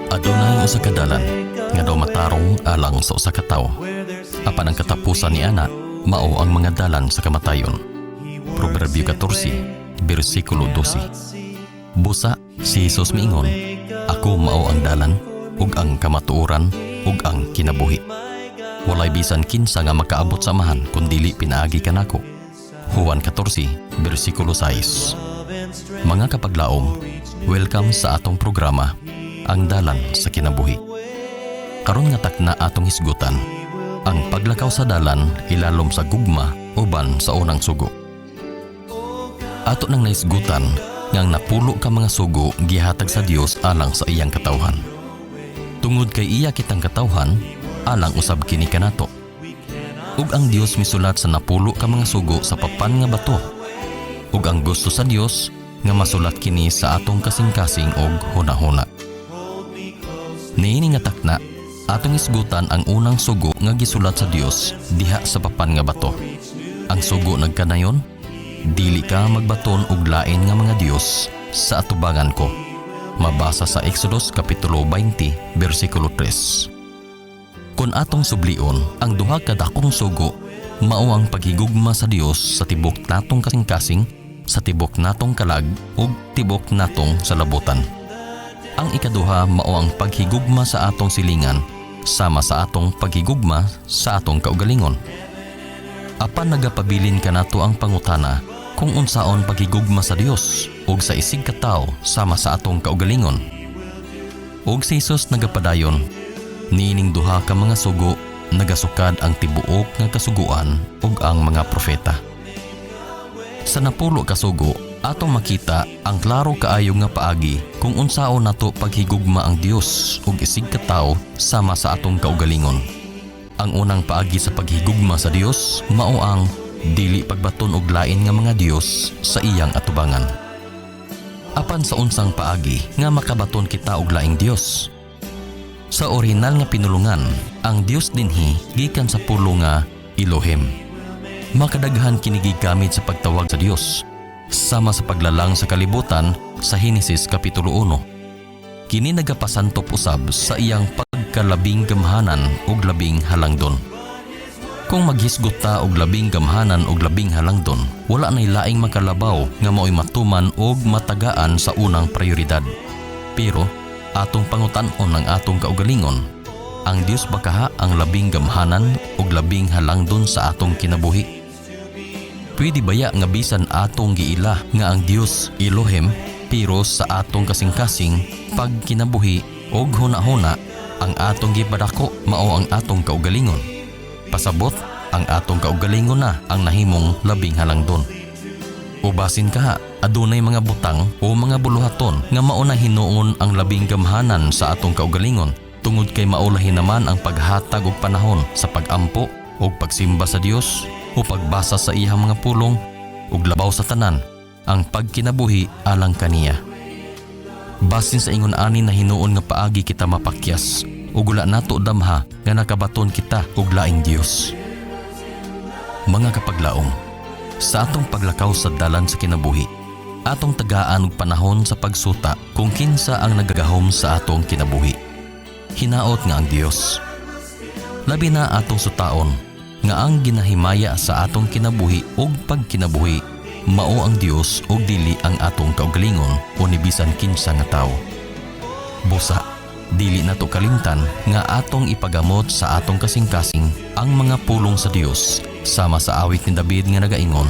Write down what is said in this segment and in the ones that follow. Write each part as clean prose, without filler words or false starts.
Adunay usa ka dalan nga daw matarong alang sa usa ka tawo. Apan ang katapusan ni ana mao ang mga dalan sa kamatayon. Proverbio 14, bersikulo 12. Busa si Jesus miingon, "Ako mao ang dalan ug ang kamatuoran ug ang kinabuhi. Walay bisan kinsa nga makaabot sa Amahan kun dili pinaagi kanako." Juan 14, bersikulo 6. Mga kapaglaom, welcome sa atong programa, Ang Dalan sa Kinabuhi. Karon nga takna, atong hisgutan ang paglakaw sa dalan ilalom sa gugma uban sa unang sugo. Ato nang nahisgutan nga ang 10 ka mga sugo gihatag sa Dios alang sa iyang katawhan. Tungod kay iya kitang katawhan, alang usab kini kanato. Ug ang Dios misulat sa 10 ka mga sugo sa papan nga bato. Ug ang gusto sa Dios nga masulat kini sa atong kasing-kasing og hunahuna. Niini nga takna, atong hisgutan ang unang sugo nga gisulat sa Dios diha sa papan nga bato. Ang sugo nagkanayon, "Dili ka magbaton og lain nga mga dios sa atubangan ko." Mabasa sa Exodus kapitulo 20 bersikulo 3. Kung atong sublion, ang duha ka dakong sugo mao ang paghigugma sa Dios sa tibok natong kasing-kasing, sa tibok natong kalag ug tibok natong salabutan. Ang ikaduha mao ang paghigugma sa atong silingan sama sa atong paghigugma sa atong kaugalingon. Apan nagapabilin kanato ang pangutana kung unsaon paghigugma sa Dios ug sa isig ka tawo sama sa atong kaugalingon. Ug si Jesus nagapadayon, niining duha ka mga sugo nagasukad ang tibuok nga kasuguan ug ang mga propeta. Sa 10 ka sugo, atong makita ang klaro kaayo nga paagi kung unsaon nato paghigugma ang Dios ug isig ka tawo sama sa atong kaugalingon. Ang unang paagi sa paghigugma sa Dios mao ang dili pagbaton og lain nga mga dios sa iyang atubangan. Apan sa unsang paagi nga makabaton kita og laing dios? Sa orihinal nga pinulungan, ang Dios dinhi gikan sa pulong nga Elohim. Makadaghan kini gigamit sa pagtawag sa Dios, sama sa paglalang sa kalibutan sa Henesis Kapitulo 1. Kini nagapasantop usab sa iyang pagkalabing gamhanan ug labing halangdon. Kung maghisgot ta og labing gamhanan og labing halangdon, wala nay laing makalabaw nga mao'y matuman og matagaan sa unang prioridad. Pero atong pangutan-on ang atong kaugalingon, ang Dios ba kaha ang labing gamhanan ug labing halangdon sa atong kinabuhi? Pwede baya nga bisan atong giila nga ang Dios Elohim, pero sa atong kasing-kasing, pagkinabuhi og hunahuna, ang atong gipadako mao ang atong kaugalingon? Pasabot, ang atong kaugalingon na ang nahimong labing halangdon. O basin kaha, adunay mga butang o mga buluhaton nga mao na hinuon ang labing gamhanan sa atong kaugalingon tungod kay maulahi naman ang paghatag og panahon sa pagampo o pagsimba sa Dios o pagbasa sa iyang mga pulong ug labaw sa tanan ang pagkinabuhi alang kaniya. Basin sa ingon ani na hinuon nga paagi kita mapakyas ug wala nato damha nga nakabaton kita og laing Dios. Mga kapaglaom, sa atong paglakaw sa dalan sa kinabuhi, atong tagaan og panahon sa pagsuta kung kinsa ang nagagahom sa atong kinabuhi. Hinaot nga ang Dios. Labi na atong sutaon nga ang ginahimaya sa atong kinabuhi ug pagkinabuhi mao ang Dios ug dili ang atong kaugalingon o ni bisan kinsa nga tawo. Busa, dili nato kalimtan nga atong ipagamot sa atong kasing-kasing ang mga pulong sa Dios sama sa awit ni David nga nagaingon,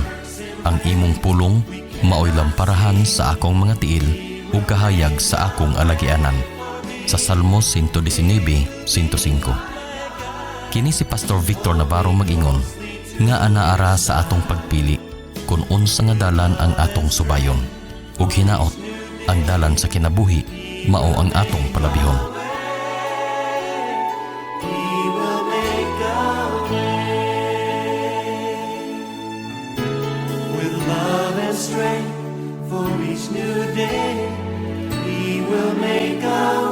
"Ang imong pulong maoy lamparahan sa akong mga tiil ug kahayag sa akong alagianan." Sa Salmos 119:105. Kini si Pastor Victor Navarro mag-ingon nga anaara sa atong pagpili kung unsa nga dalan ang atong subayon. Ug hinaot, ang dalan sa kinabuhi mao ang atong palabihon. He will make a way with love and strength for each new day. He will make a